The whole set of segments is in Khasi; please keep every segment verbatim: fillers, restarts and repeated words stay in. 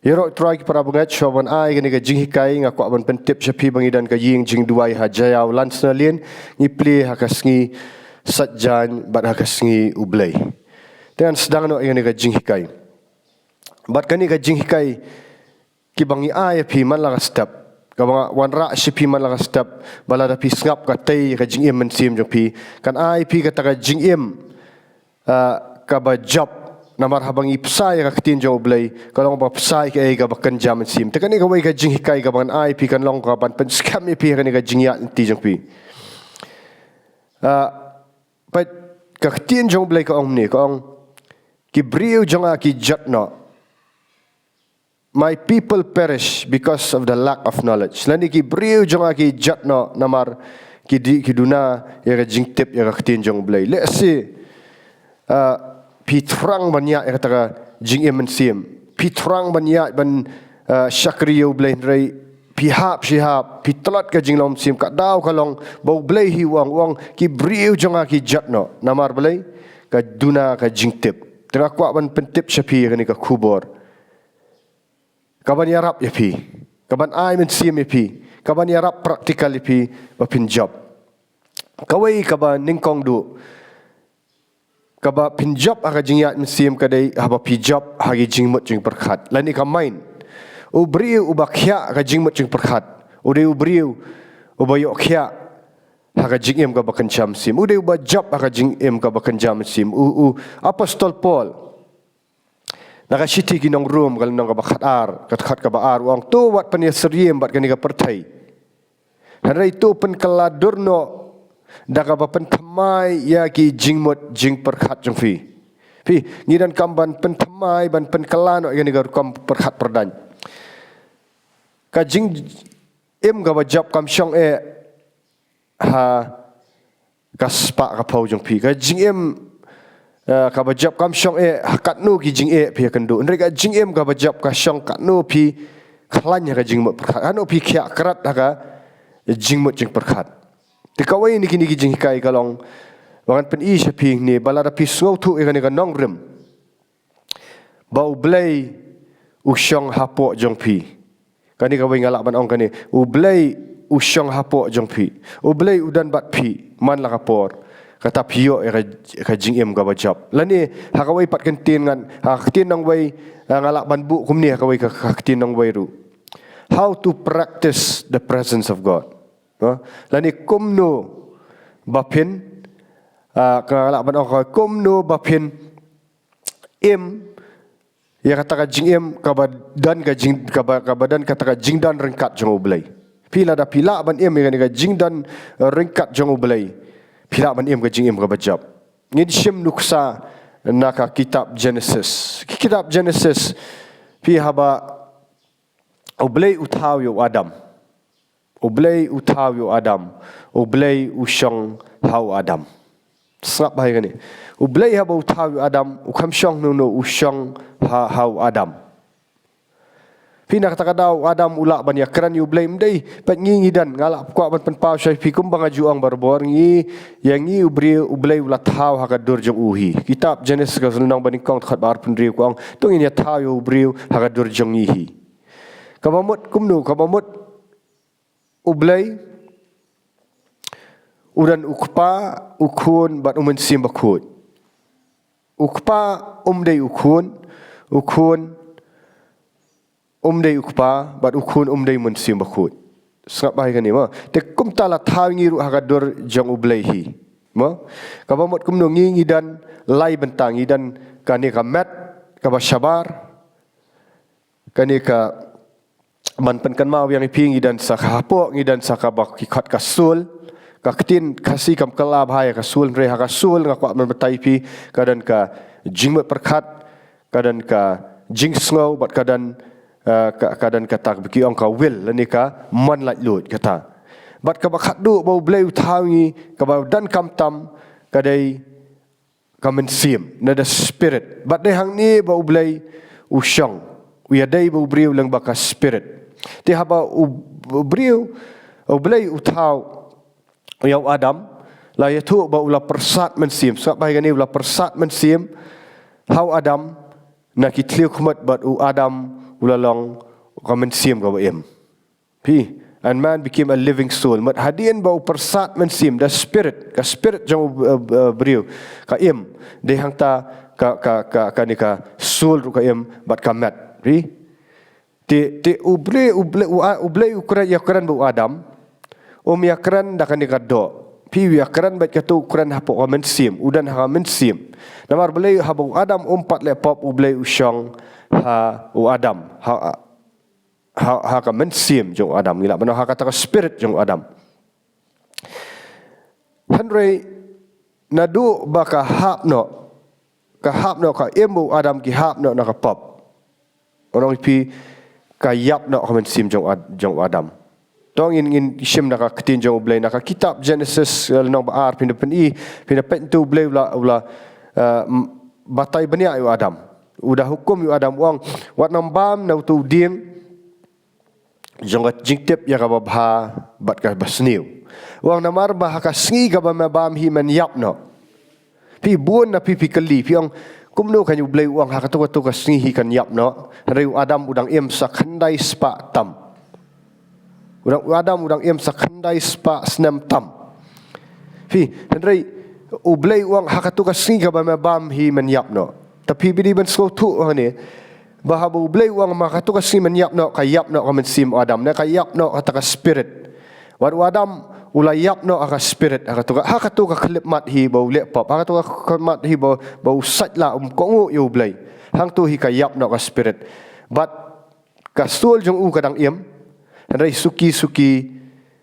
Ïaroh Trai ki para bangeit, shuwa ban ai kane ka jinghikai, nga kwah ban pyntip sha phi ba ngi don ka ïing jingduwai ha Jaïaw Lansonalane, ngi plie ha ka sngi Saitjaiñ bad ha ka sngi U Blei. Te ngan sdang noh ïa kane ka jinghikai. Bad kane ka jinghikai kiba ngi ai ïa phi man la ka step, kaba nga wanrah sha phi man la ka step, ba lada phi sngap ka tei ka jingim mynsiem jong phi, kan ai phi kata ka jingim, ah, kaba jop. Namar haba ngi bsa ïa ka ktien jong U Blei, ka long ba bsa ïa kaei kaba kynja mynsiem. Te kane kawei ka jinghikai kaba ngan ai phi kan long kaban pynskhem ïa phi ha kane ka jingïaid lynti jong phi. Ah, pat ka ktien jong U Blei ka ong kumne, ka ong, ki briew jong nga ki jot noh. My people perish because of the lack of knowledge. Lane ki briew jong nga ki jot noh namar ki di, ki duna ïa ka jingtip ïa ka ktien jong U Blei. Lehse, ah, phi thrang ban ïaid ïa kata ka jingim mynsiem. Phi thrang ban ïaid ban, ah, shakri ïa U Blei, hynrei phi hap shi hap, phi tlot ka jinglong mynsiem. Ka daw ka long ba U Blei hi u ong, u ong, ki briew jong nga ki jot noh. Namar balei? Ka duna ka jingtip. Te nga kwah ban pyntip sha phi ïa kane ka khubor kaban ïarap ïa phi, kaban ai mynsiem ïa phi, kaban ïarap practical ïa phi ba phin jop. Kawei kaba nyngkong duh kaba phin jop ha ka jingïaid mynsiem ka dei haba phi jop ha ki jingmut jingpyrkhat. Lane ka mind. U briew uba khiah ha ka jingmut jingpyrkhat u dei u briew uba ïoh khiah ha ka jingim kaba kynja mynsiem. U dei uba jop ha ka jingim kaba kynja mynsiem. U, u Apostol Paul na ka shithi ki nong Rom, ka lynnong kaba khatar, ka dkhot kaba ar, u ong, to wat pynïasyriem bad kane ka pyrthei. Hynrei to pynkylla dur noh da kaba pynthymmai ïa ki jingmut jingpyrkhat jong phi. Phi, ngi donkam ban pynthymmai, ban pynkylla noh ïa kane ka rukom pyrkhat pyrdaiñ. Ka jingim kaba jop kam shong eh ha ka spah ka phew jong phi. Ka jingim, eh, kaba jop kam shong eh ha katno ki jingeh phi ïakynduh. Hynrei ka jingim kaba jop ka shong katno phi khlaiñ ha ka jingmut pyrkhat, katno phi khiah krat ha ka jingmut jingpyrkhat. Te kawei na kine ki jinghikai ka long ba ngan pyni sha phi hangne, ba lada phi sngewthuh ïa kane ka nongrim ba U Blei u shong hapoh jong phi. Kane kawei nga lah ban ong kane, U Blei u shong hapoh jong phi. U Blei u don bad phi man la ka por. Kata phi ïoh ïa ka, ka jingim kaba jop. Lane ha kawei pat ka ktien ngan, ha ka ktien nongwei, ah, nga lah ban buh kumne ha kawei ka, ka ktien nongwei ruh. How to practice the presence of God. No? Lane kumno ba phin, ah, nga lah ban ong kumno ba phin im ïa kata ka jingim kaba don ka jing, kaba, kaba don kata ka jingdon ryngkat jong U Blei. Phi lada phi lah ban im ïa kane ka jingdon ryngkat jong U Blei, phi lah ban im ka jingim kaba jop. Ngin shim nuksa na ka kitab Genesis. Kitab Genesis, phi, haba U Blei u thaw ïa u Adam. U Blei u thaw ïa u Adam. U Blei u shong ha u Adam. Sngap bha ïa kane. U Blei haba u thaw ïa u Adam, u kham shong hangno, u shong ha, ha u Adam. Phi, na kata ka daw u Adam u lah ban ïakren ïa U Blei, ym dei pat ngi ngi don, nga lah kwah ban pynpaw sha phi kumba nga ju ong barabor, ngi, ïa ngi u briew, U Blei u la thaw ha ka dur jong u hi. Kitab Genesis ka lynnong banyngkong dkhot ba arphew hynriew ka ong, to ngin ïa thaw ïa u briew ha ka dur jong ngi hi. Kaba mut kumno, kaba mut U Blei u don u Kpa, u Khun bad u Mynsiem Bakhuid. U Kpa um dei u Khun, u Khun um dei u Kpa, bad u Khun um dei u Mynsiem Bakhuid. Sngap bha ïa kane mo. Te kumta la thaw ngi ruh ha ka dur jong U Blei hi. Mo? Kaba mut kumno, ngi ngi don lai bynta, ngi don kane ka met kaba shabar, kane ka ban pynkynmaw ïa ngi, phi, ngi don sa ka hapoh, ngi don sa kaba ki khot ka soul. Ka ktien Khasi kam kylla bha ïa ka soul, hynrei ha ka soul nga kwah ban batai phi, ka don ka jingmut pyrkhat, ka don ka jingsngew, bad ka don, eh, ka, ka don kata kaba ki ong ka will, lane ka mon laitluid kata. Bad kaba khatduh ba U Blei u thaw ngi, kaba donkam tam, ka dei ka mynsiem, na the spirit. Bad dei hangne ba U Blei u shong, u ïadei bad u briew lyngba ka spirit. Te haba u, u briew, U Blei u thaw ïa u Adam, la ïathuh ba u la pyrsad mynsiem. Sngap bha ïa kane, u la pyrsad mynsiem ha u Adam na ki thliew khmut, bad u Adam u la long ka mynsiem kaba im. Phi, and man became a living soul. Mut hadien ba u pyrsad mynsiem, the spirit, ka spirit jong u, uh, uh, briew, ka im, dei hangta ka, ka, ka, kane ka soul ruh ka im, bad ka met. Phi? Te, te u Blei, u Blei, u A-, u Blei u kren, ïa kren bad u Adam. Um ïa kren da kane ka doh. Phi, u ïa kren bad kato u kren hapoh ka mynsiem, u don ha ka mynsiem. Namar balei? Haba u Adam um pat leh pop, u Blei u shong ha u Adam. Ha, ha, ha ka mynsiem jong u Adam, ngi lah ban ong ha kata ka spirit jong u Adam. Hynrei naduh ba ka hap noh, ka hap noh, ka im bad u Adam ki hap noh na ka pop. Ngan ong ïa phi, ka ïap noh ka mynsiem jong u Ad-, jong u Adam. To ngin, ngin shim na ka ktien jong u Blei na ka kitab Genesis, eh, lynnong ba ar, phin da pyni, phin da peit, to u Blei u la, u la, eh, m-, batai bniah ïa u Adam. U da hukum ïa u Adam, u ong, wat nang bam na uto u dieng jong ka jingtip ïa kaba bha bad kaba sniew. U ong namar ba ha ka sngi kaba me bam hi men ïap noh. Phi, bun na phi phi kylli, phi ong, kumno kan u Blei u ong ha kato kato ka sngi hi kan ïap noh? Hynrei u Adam u dang im sa khyndai spah tam. U dang, u Adam u dang im sa khyndai spah snem tam. Phi, hynrei u Blei u ong ha kato ka sngi kaba me bam hi men ïap noh. Te phi, phi dei ban sngewthuh hangne ba haba u Blei u ong ma kato ka sngi men ïap noh, ka ïap noh ka mynsiem u Adam, ne ka ïap noh kata ka spirit. Wat u Adam u la ïap noh ha ka spirit, ha kato ka, ha kato ka khyllipmat hi ba u leh pop, ha kato ka khyllipmat hi ba, ba u sait lah, um kohnguh ïa u Blei. Hangto hi ka ïap noh ka spirit. Bad ka soul jong u ka dang im. Hynrei suki suki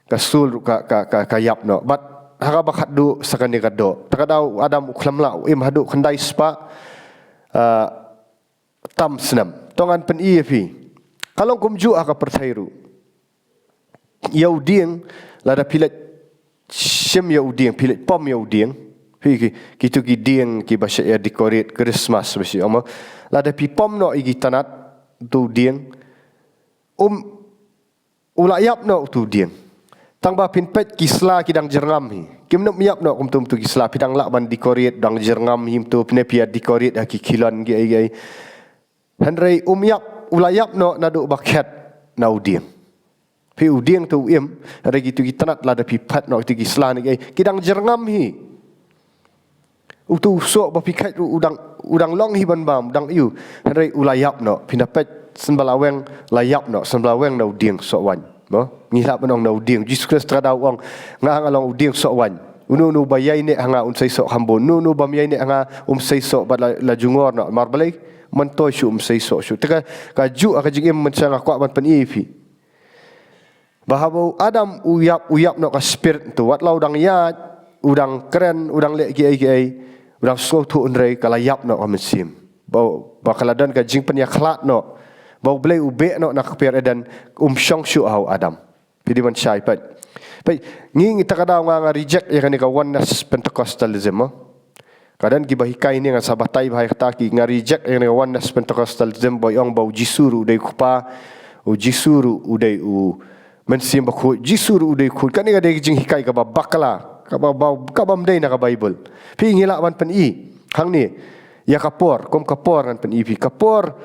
ka soul ruh ka, ka, ka, ka ïap noh. Bad ha kaba khatduh sa kane ka doh. Ta ka daw u Adam u khlem lah, u im haduh khyndai spah, ah, tam snem. To ngan pyni ïa phi. Ka long kumjuh ha ka pyrthei ruh. Ïa u dieng, lada phi leit shim ïa u dieng, phi leit pom ïa u dieng. Phi, ki, kito ki dieng kiba shait ïa decorate Christmas, ba shait ong mo. Lada phi pom noh ïa ki tnat uto u dieng, um, u la ïap noh uto u dieng. Tang ba phin peit ki sla ki dang jyrngam hi. Kim nym ïap noh kumto kumto ki sla, phi dang lah ban decorate, dang jyrngam hi kumto, phin ïa decorate ha ki khilon kiei kiei. Hynrei um ïap, u la ïap noh naduh ba khet na u dieng. Phi, u dieng to u im, hynrei kito ki tnat, lada phi peit noh kito ki sla ne kiei, ki dang jyrngam hi. Uto u soh ba phi khet ruh u dang, u dang long hi ban bam, u dang ïoh. Hynrei u la ïap noh, phin da peit, shen ba la weng, la ïap noh, shen ba la weng na u dieng soh waiñ. Mo? Ngi lah ban ong na u dieng. Jisu Khrist ta ka daw u ong, nga, nga long u dieng soh waiñ. Uno uno ba ïaineh ha nga un sei soh kham bun. Uno uno bym ïaineh ha nga um sei soh bad la, la jungor noh. Namar balei? Myntoi shuh, um sei soh shuh. Te ka, kajuh ha ka jingim mynsiem nga kwah ban pyni ïa phi. Ba haba u Adam u ïap, u ïap noh ka spirit to. Wat la u dang ïaid, u dang kren, u dang leh kiei kiei, u dang sngewthuh, hynrei ka la ïap noh ka mynsiem. Ba, ba ka la don ka jingpynïakhlad noh. Ba u Blei u beh noh na ka kper Eden, um shong shuh ha u Adam. Phi dei ban shai, peit. Peit, ngi, ngi ta ka daw nga, nga reject ïa kane ka oneness Pentecostalism, mo. Ka don kiba hikai ne, ngan sa batai bha ïa kata, ki, nga reject ïa kane ka oneness Pentecostalism ba ong ba u Jisu ruh u dei u Kpa, u Jisu ruh u dei u Mynsiem Bakhuid, Jisu ruh u dei u Khuid. Kane ka dei ka jinghikai kaba bakla, kaba, ba, kabym dei na ka Baibl. Phi, ngi lah ban pyni hangne ïa ka por, kum ka por ngan pyni phi. Ka por,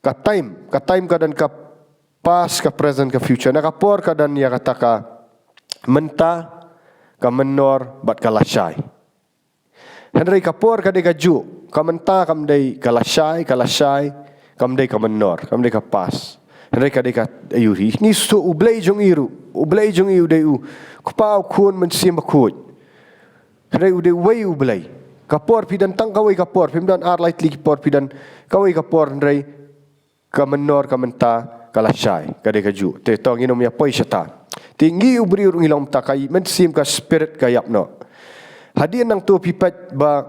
ka time, ka time ka don ka past, ka present, ka future. Na ka por ka don ïa kata ka mynta, ka mynnor bad ka lashai. Hynrei ka por ka dei kajuh, ka mynta kam dei ka lashai, ka lashai kam dei ka mynnor, kam dei ka past. Hynrei ka dei ka, aiu hi. Ngi sngewthuh u Blei jong ngi ruh, u Blei jong ngi u dei u Kpa, u Khun, Mynsiem Bakhuid. Hynrei u dei uwei u Blei. Ka por phi don tang kawei ka por, phim don ar lai tylli ki por, phi don kawei ka por, hynrei ka mynnor, ka mynta, ka lashai, ka dei kajuh. Te to ngin ym ïa poi shata. Te ngi u briew ruh ngi long mynta, ka mynsiem, ka spirit ka ïap noh. Hadien nangto phi peit ba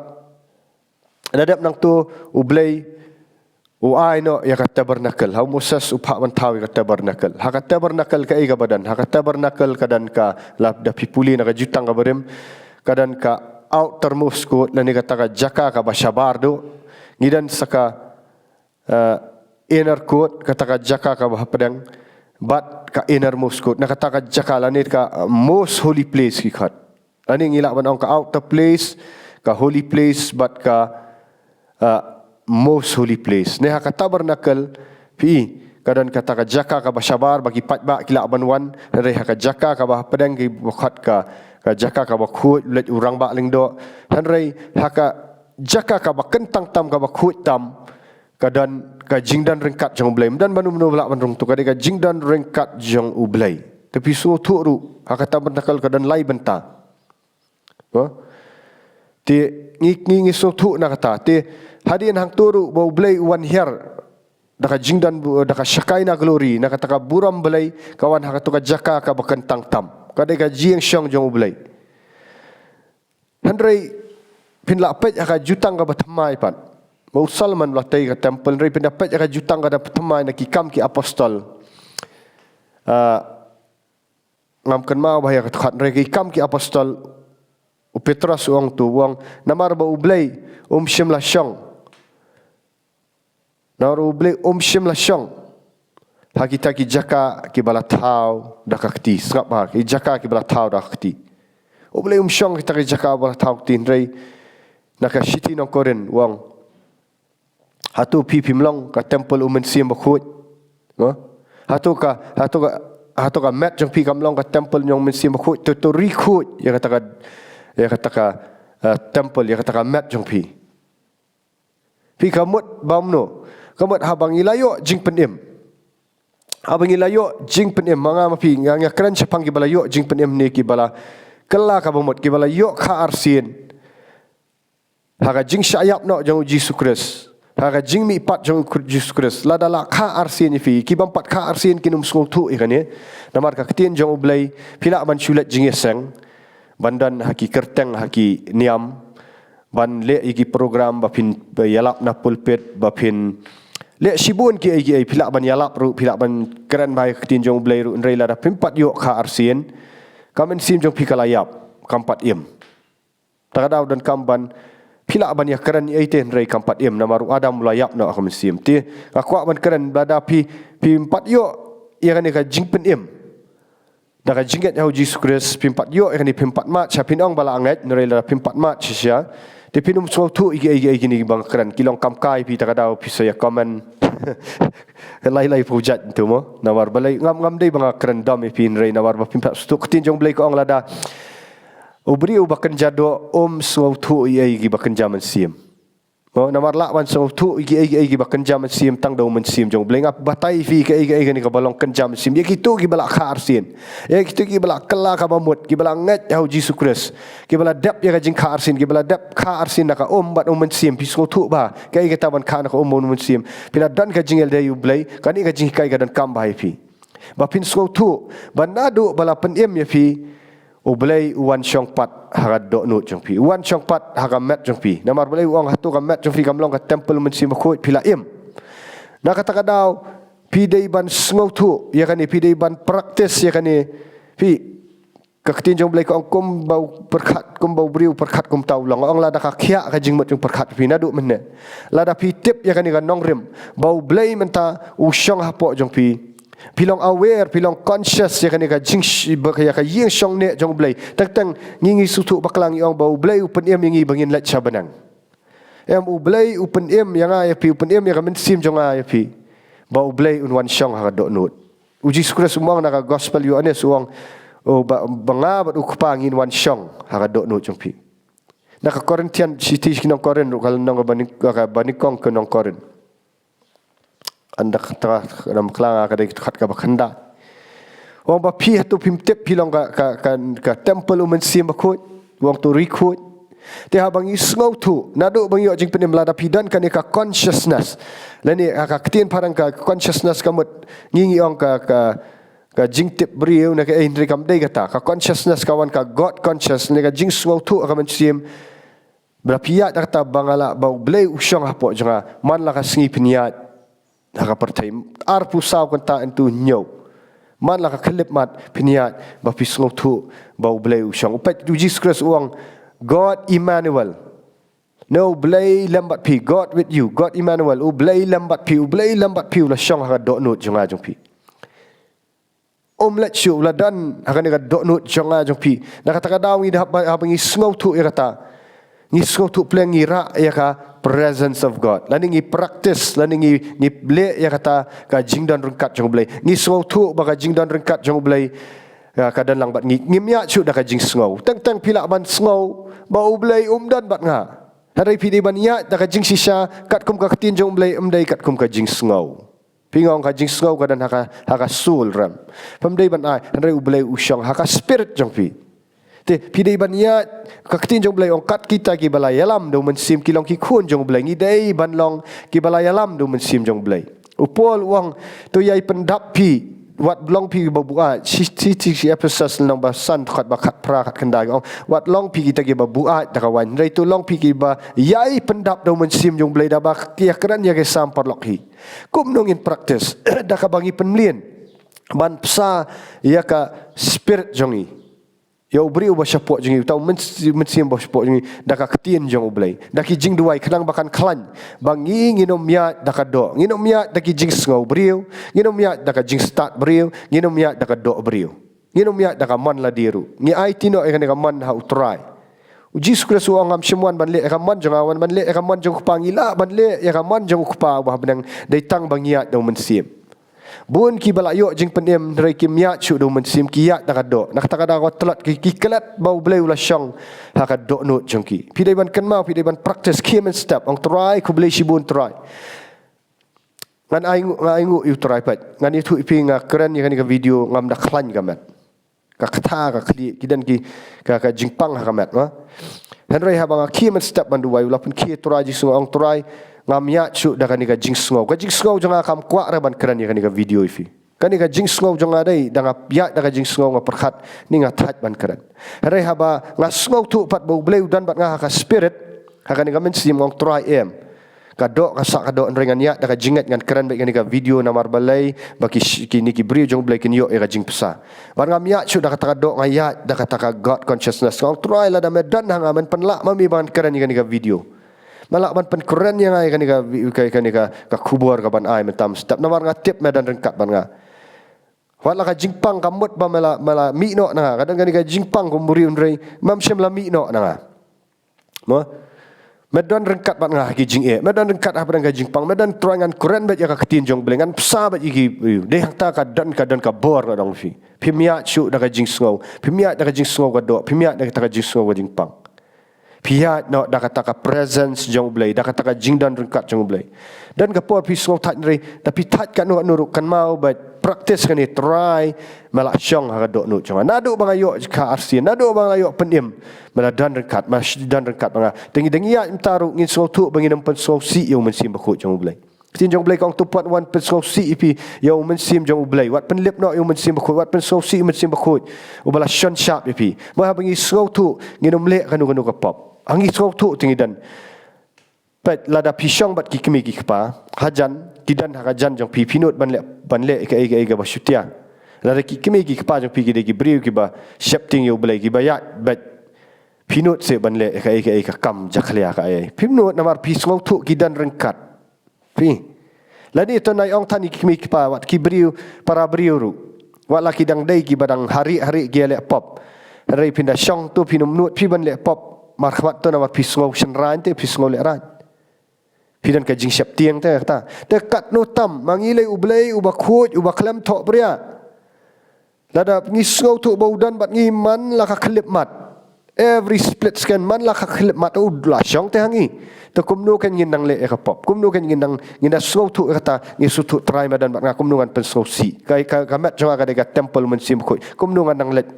la dep nangto u Blei u ai noh ïa ka tabernacle. Ha u Moses u phah ban thaw ïa ka tabernacle. Ha ka tabernacle kaei kaba don? Ha ka tabernacle ka don ka, lada phi pule na ka Jutang kaba rim, ka don ka outermost court, lane kata ka jaka kaba shabar duh. Ngi don sa ka, eh, inner court, kata ka jaka kaba hapdeng, bad ka innermost court, na kata ka jaka lane ka, eh, most holy place ki khot. Lane ngi lah ban ong ka outer place, ka holy place, bad ka, eh, most holy place. Ne ha ka tabernacle, phi, ka don kata ka jaka kaba shabar ba ki paidbah ki lah ban wan, hynrei ha ka jaka kaba hapdeng ki ba khot ka, ka jaka kaba khuid, u leit u rangbah lyngdoh. Hynrei ha ka jaka kaba kyntang tam, kaba khuid tam, ka don ka jingdon ryngkat jong U Blei. Ym don ba uno uno ba lah ban rung, to ka dei ka jingdon ryngkat jong U Blei. Te phi sngewthuh ruh ha ka tabernacle ka don lai bynta. Mo? Te ngi, ngi, ngi sngewthuh na kata. Te hadien hangto ruh ba U Blei u wan hiar da ka jingdon bu-, da ka Shekinah glory, na kata ka burom Blei ka wan ha kato ka jaka kaba kyntang tam. Ka dei ka jingshong jong U Blei. Hynrei phin lah peit ha ka Jutang kaba thymmai pat. Ba u Solomon u la tei ka temple, hynrei phin da peit ha ka Jutang kaba thymmai na Ki Kam ki Apostol. Ah, ngam kynmaw ba ïa ka dkhot, hynrei Ki Kam ki Apostol, u Petros u ong to, u ong, namar ba U Blei um shym la shong. Namar U Blei um shym la shong ha kita ki jaka kiba la thaw da ka kti. Sngap bha, ki jaka kiba la thaw da ka kti. U Blei um shong kita ki jaka ba la thaw kti, hynrei na ka shithi Nong Korinth u ong, hato phi phim long ka temple U Mynsiem Bakhuid? Mo? Hato ka, hato ka, hato ka met jong phi kam long ka temple jong U Mynsiem Bakhuid? To, to ri khuid ïa kata ka, ïa kata ka, eh, temple, ïa kata ka met jong phi. Phi, ka mut ba mano? Ka mut haba ngi la ïoh jingpynim. Haba ngi la ïoh jingpynim, ma nga ma phi, nga, nga kren shaphang kiba la ïoh jingpynim ne kiba la kylla kaba mut, kiba la ïoh kha arsien ha ka jingshah ïap noh jong U Jisu Khrist, ha ka jingmihpat jong U Khrist, Jisu Khrist. Lada la kha arsien ïa phi, ki bym pat kha arsien kin ym sngewthuh ïa kane. Namar ka ktien jong U Blei, phi lah ban shu leit jingïaseng, ban don ha ki kyrteng, ha ki niam, ban leh ïa ki program ba phin ïalap na pulpit, ba phin leh shibun kiei kiei, phi lah ban ïalap ruh, phi lah ban kren bha ïa ka ktien jong U Blei ruh, hynrei lada phim pat ïoh kha arsien, ka mynsiem jong phi ka la ïap, kam pat im. Ta ka daw donkam ban, phi lah ban ïakren ïa ite hynrei kam pat im, namar u Adam u la ïap noh ha ka mynsiem. Te nga kwah ban kren, lada phi, phim pat ïoh ïa kane ka jingpynim da ka jingngeit ha U Jisu Khrist, phim pat ïoh ïa kane, phim pat mad shisha. Phin ong ba la ngeit, hynrei lada phim pat mad shisha, te phin ym sngewthuh ïa kiei kiei kine kiba nga kren. Ki long kam kai, phi, ta ka daw phi sa ïa comment lai lai pujat tu mo. Namar balei? Ngam, ngam dei ba nga kren dom ïa phi, hynrei namar ba phim pat sngewthuh. Ka ktien jong U Blei ka ong, lada u briew ba kynja doh um sngewthuh ïa kiei kiba kynja mynsiem. Mo, namar lah ban sngewthuh ïa kiei kiei kiba kynja mynsiem tang da U Mynsiem jong U Blei. Nga batai ïa phi kaei kaei kane kaba long kynja mynsiem. Ïa kito kiba la kha arsien, ïa kito kiba la kylla kaba mut, kiba la ngeit ha U Jisu Khrist, kiba la dep ïa ka jingkha arsien, kiba la dep kha arsien na ka um bad U Mynsiem. Phi sngewthuh bha kaei kata ban kha na ka um bad U Mynsiem. Phi la don ka jingïalade U Blei, kane ka jinghikai ka donkam bha ïa phi, ba phin sngewthuh ba naduh ba la pynim ïa phi, U Blei u wan shong pat ha ka dohnud jong phi, u wan shong pat ha ka met jong phi. Namar balei? U ong, hato ka met jong phi kam long ka temple U Mynsiem Bakhuid? Phi la im. Na kata ka daw phi dei ban sngewthuh ïa kane, phi dei ban practice ïa kane. Phi, ka ktien jong U Blei ka ong, kumba u pyrkhat, kumba u briew u pyrkhat kumta u long. Ong, lada ka khiah ka jingmut jong u pyrkhat phi naduh mynne, lada phi tip ïa kane ka nongrim ba U Blei mynta u shong hapoh jong phi, phi long aware, phi long conscious ïa kane ka jing sh-, ba ka, ïa ka ïing shong neh jong U Blei. Teng teng ngi, ngi sngewthuh bakla, ngi ong ba U Blei u pynim ïa ngi ba ngin leit sha bneng. Em, U Blei u pynim ïa nga ïa phi, u pynim ïa ka mynsiem jong nga ïa phi, ba U Blei un wan shong ha ka dohnud. U Jisu Khrist u ong na ka Gospel Ïoannis, u ong, oh, ba, ba nga bad U Kpa ngin wan shong ha ka dohnud jong phi. Na ka Korintian, shithi sha ki nong Korinth ruh, ka lynnong kaba nyng-, kaba nyngkong ka nong Korinth. Ynda ka, ka dang khlanga ka dei ka dkhot kaba khyndai. U ong ba phi, hato phim tip phi long ka, ka, ka, ka temple U Mynsiem Bakhuid? U ong, to ri khuid. Te haba ngi sngewthuh, naduh ba ngi ïoh jingpynim, lada phi don kane ka consciousness, lane ha ka ktien phareng ka consciousness ka mut, ngi, ngi ong ka, ka, ka jingtip briew ne kaei, hynrei kam dei kata. Ka consciousness ka wan, ka God conscious, ne ka jingsngewthuh ha ka mynsiem. Ba la phi ïaid da kata ba nga la, ba U Blei u shong hapoh jong nga, man la ka sngi phin ïaid ha ka pyrthei. Arphew saw kynta hynñiew, man la ka khyllipmat phin ïaid ba phi sngewthuh ba U Blei u shong. U peit, U Jisu Khrist u ong, God Emmanuel. Ne U Blei lem bad phi, God with you, God Emmanuel, U Blei lem bad phi, U Blei lem bad phi u la shong ha ka dohnud jong nga jong phi. Um leit shuh, u la don ha kane ka dohnud jong nga jong phi. Na kata ka daw ngi da hap ba, haba ngi sngewthuh ïa kata, ngi sngewthuh pyrshah, ngi rah ïa ka presence of God. Lane ngi practice, lane ngi, ngi leh ïa kata ka jingdon ryngkat jong U Blei. Ngi sngewthuh ba ka jingdon ryngkat jong U Blei, ïa, ka don lang bad ngi, ngim ïaid shuh da ka jingsngew. Teng teng phi lah ban sngew ba U Blei um don bad nga. Hynrei phi dei ban ïaid da ka jingshisha, katkum ka ktien jong U Blei, ym dei katkum ka jingsngew. Phi nga ong ka jingsngew ka don ha ka, ha ka soul realm. Phim dei ban ai, hynrei U Blei u shong ha ka spirit jong phi. Te, phi dei ban ïaid, ka ktien jong U Blei ong kat kita kiba la ïalam da U Mynsiem ki long ki khun jong U Blei, ngi dei ban long kiba la ïalam da U Mynsiem jong U Blei. U Paul u ong, to ïai pyndap phi, wat long phi kiba buaid, shi, shi, shi, shi Ephesus lynnong ba san, dkhot ba khatphra, khatkhyndai ong, wat long phi kita kiba buaid da ka waiñ, hynrei to long phi kiba ïai pyndap da U Mynsiem jong U Blei, da ba ki ïakren ïa ki sam paralok hi. Kumno ngin practice? Da kaba ngi pynmlien ban bsa ïa ka spirit jong ngi. Ïa u briew ba shapoh jong ngi, uta u myns-, mynsiem ba shapoh jong ngi, da ka ktien jong U Blei. Da ki jingduwai khnang ba kan khlaiñ ba ngi ngin ym ïaid da ka doh, ngin ym ïaid da ki jingsngew briew, ngin ym ïaid da ka jingstad briew, ngin ym ïaid da ka doh briew. Ngin ym ïaid da ka mon lade ruh. Ngi aiti noh ïa kane ka mon ha U Trai. U Jisu Khrist u ong, ngam shym wan ban leh ïa ka mon jong nga, wan ban leh ïa ka mon jong U Kpa. Ngi lah ban leh ïa ka mon jong U Kpa uba ha bneng dei tang ba ngi ïaid da U Mynsiem. Bun kiba la ïoh jingpynim hynrei kim ïaid shuh da U Mynsiem, ki ïaid da ka doh. Na kata ka daw ka tlot ki, ki klet ba U Blei u la shong ha ka dohnud jong ki. Phi dei ban kynmaw, phi dei ban practice, khie mynstep, ong Trai khublei shibun Trai. Ngan ai nguh, nga ai nguh ïa U Trai pat. Ngan ïathuh ïa phi, nga kren ïa kane ka video ngam da khlaiñ ka met. Ka kata ka khlieh, ki don ki, ka, ka jingpang ha ka met, ma. Hynrei haba nga khie mynstep ban duwai, u la pynkhie Trai Jisu, nga ong Trai, ngam ïaid shuh da kane ka jingsngew. Ka jingsngew jong nga kam kwah re ban kren ïa kane ka video ïa phi. Kane ka jingsngew jong nga dei, da nga ïaid da ka jingsngew nga pyrkhat, ne nga thait ban kren. Hynrei haba nga sngewthuh pat ba U Blei u don bad nga ha ka spirit, ha kane ka mynsiem, nga ong Trai em. Ka doh, ka sah ka doh, hynrei ngan ïaid da ka jingngeit, ngan kren beit kane ka video namar balei ba ki sh-, kine ki briew jong U Blei kin ïoh ïa ka jingbsa. Bad ngam ïaid shuh da kata ka doh, nga ïaid da kata ka God consciousness. Nga ong Trai, lada me don ha nga, men pynlah ma me ba ngan kren ïa kane ka video. Me lah ban pynkren ïa nga ïa kane ka vi-, ka, kane ka, ka khubor kaban ai mynta mynstep. Namar nga tip me don ryngkat bad nga. Wat la ka jingpang ka mut ba me la, me la mih noh na nga. Ka don kane ka jingpang kum u briew, hynrei mem shym la mih noh na nga. Mo? Me don ryngkat bad nga ha ki jingeh. Me don ryngkat ha bneng ka jingpang. Me don, Trai, ngan kren beit ïa ka ktien jong U Blei. Ngan bsa beit ïa ki briew. Dei hangta ka don, ka don ka bor, nga ong ïa phi. Phim ïaid shuh da ka jingsngew. Phim ïaid da ka jingsngew ka doh. Phim ïaid da kata ka jingsngew ka jingpang. Phi ïaid noh da kata ka presence jong U Blei, da kata ka jingdon ryngkat jong U Blei. Don ka por phi sngew thait, hynrei da phi thait katno katno ruh, kynmaw beit, practice kane, Trai, me la shong ha ka dohnud jong nga. Naduh ba nga ïoh ka arsien, naduh ba nga la ïoh pynim, me la don ryngkat, me la sh-, don ryngkat bad nga. Te ngi, te ngi ïaid mynta ruh, ngin sngewthuh ba ngin ym pynsngewsih ïa U Mynsiem Bakhuid jong U Blei. Ktien jong U Blei ka ong, to pat wan pynsngewsih ïa phi ïa U Mynsiem jong U Blei. Wat pynlip noh ïa U Mynsiem Bakhuid, wat pynsngewsih ïa U Mynsiem Bakhuid uba la shon shap ïa phi. Mo, haba ngi sngewthuh, ngin ym leh kano kano ka pop. Ha ngi sngewthuh te ngi don. Peit, lada phi shong bad ki kmie ki kpa hajan, ki don ha ka jan jong phi, phi nud ban leh, ban leh kaei kaei kaba shutia. Lada ki kmie ki kpa jong phi ki dei ki briew kiba sheptieng ïa U Blei, kiba ïaid beit, phi nud seh ban leh kaei kaei ka kam jakhlia kaei. Phim nud, namar phi sngewthuh ki don ryngkat. Phi. Lane to nai ong than ïa ki kmie ki kpa, wat ki briew, para briew ruh. Wat la ki dang dei kiba dang harieh harieh ki ïaleh pop. Hynrei phin da shong to phin ym nud phi ban leh pop markhmat to namar phi sngew shynrang te, phi sngew lehraiñ. Phi don ka jingsheptieng te kata. Te katno tam, ma ngi lei U Blei uba khuid, uba khlem thohbria. Lada ngi sngewthuh ba u don bad ngi man la ka khyllipmat. Every split second man la ka khyllipmat u la shong te ha ngi. Te kumno kan ngin nang leh ïa ka pop? Kumno kan ngin nang, ngin da sngewthuh ïa kata, ngi sngewthuh Trai me don bad nga, kumno ngan pynsngewsih? Ka, ka, ka met jong nga ka dei ka temple Mynsiem Bakhuid. Kumno ngan nang leit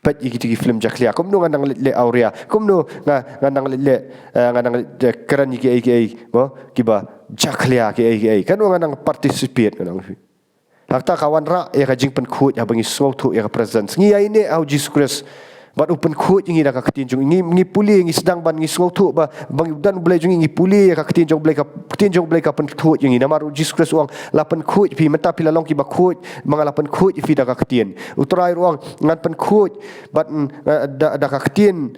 peit ïa kito ki film jakhlia? Kumno ngan nang leit leh awria? Kumno nga, ngan nang leit leh, eh, ngan nang leit, eh, kren ïa kiei kiei, mo, kiba jakhlia kiei kiei? Kumno ngan nang participate, ngan nang Ha kata ka wanrah ïa ka jingpynkhuid haba ngi sngewthuh ïa ka presence. Ngi ïaineh ha u Jisu Khrist bad u pynkhuid ïa ngi da ka ktien jong u. Ngi, ngi pule, ngi sdang ban ngi sngewthuh ba, ba ngi don U Blei jong ngi, ngi pule ïa ka ktien jong U Blei, ka ktien jong U Blei ka pynkhuid ïa ngi. Namar u Jisu Khrist u ong, la pynkhuid ïa phi, mynta phi la long kiba khuid, ba nga la pynkhuid ïa phi da ka ktien. U Trai ruh u ong, ngan pynkhuid bad, mm, eh, da, da ka ktien,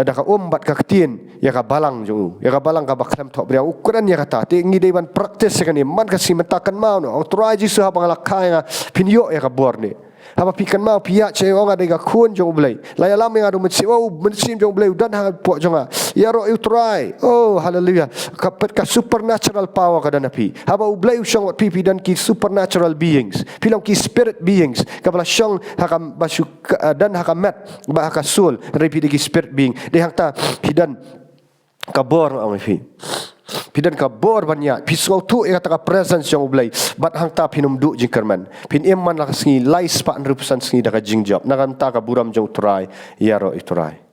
da ka um bad ka ktien, ïa ka balang jong u, ïa ka balang kaba khlem thohbria. U kren ïa kata, te ngi dei ban practice ïa kane man ka sngi mynta. Kynmaw noh, ong Trai Jisu, haba nga la kha ïa nga, phin ïoh ïa ka bor ne. Haba phi kynmaw, phi ïaid sha ïing, ong nga dei ka khun jong U Blei. La ïalam ïa nga da U Mynsiem, oh, U Mynsiem jong U Blei u don hapoh jong nga. Ïaroh ïa U Trai. Oh, haleluya. Ka peit ka supernatural power ka don ha phi. Haba U Blei u shong bad phi, phi don ki supernatural beings. Phi long ki spirit beings. Kaba la shong ha ka, ba shu ka, eh, don ha ka met, ba ha ka soul. Hynrei phi dei ki spirit being. Dei hangta phi don ka bor, nga ong ïa phi. Phi don ka bor ban ïaid, phi sngewthuh ïa kata ka presence jong U Blei. Bad hangta phin ym duh jingkyrmen. Phin im man la ka sngi lai spah hynriewphew san sngi da ka jingjop. Na ka bynta ka burom jong U Trai, ïaroh ïa U Trai.